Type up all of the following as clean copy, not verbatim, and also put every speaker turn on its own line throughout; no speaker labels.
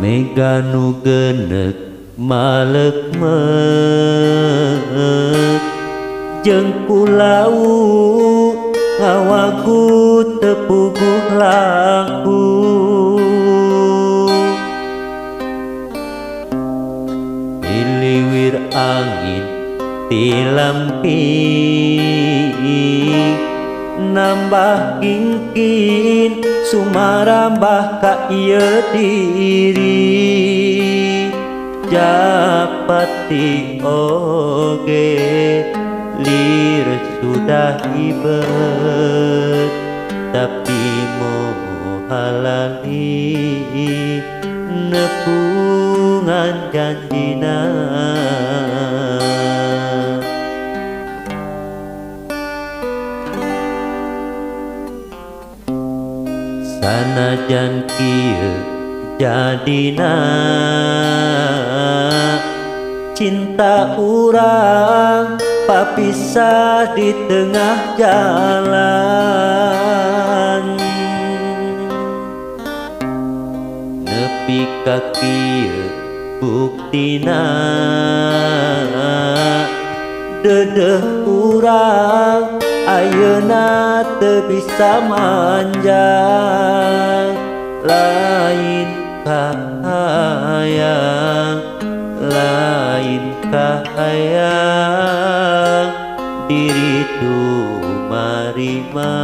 Mega nu genek malek mek jeung pulau ngawaku tepuguh laku Iliwir angin tilampi nambah kingkin sumarambah ka ieu diri japati oge lir sudah ibet tapi mohalali nepungan janjina. Sanajan kieu jadina cinta urang papisah di tengah jalan nepi ka kieu buktina dedeh urang ayeuna teu bisa manjang lain kahayang lain kahayang diri tumarima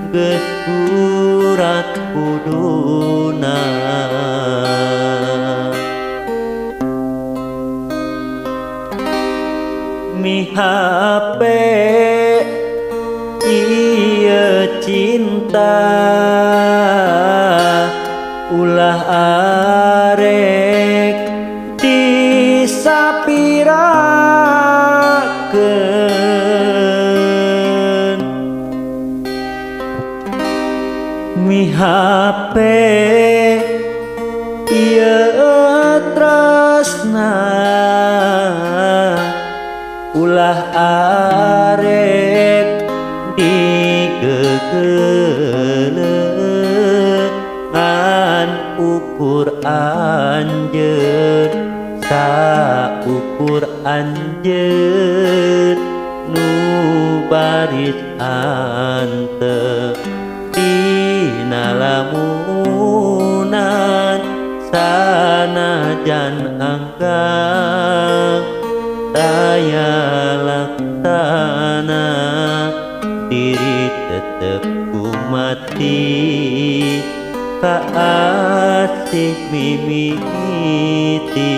geus kurat kuduna. Mihape ieu cinta ulah arek disapirakeun mihape ieu tresna ulah arek digegeleuh ngan ukur anjeun saukur anjeun nu baris antep dina lamunan sanajan anggang daya laksana diri tetep ku mati kaasih mimiti.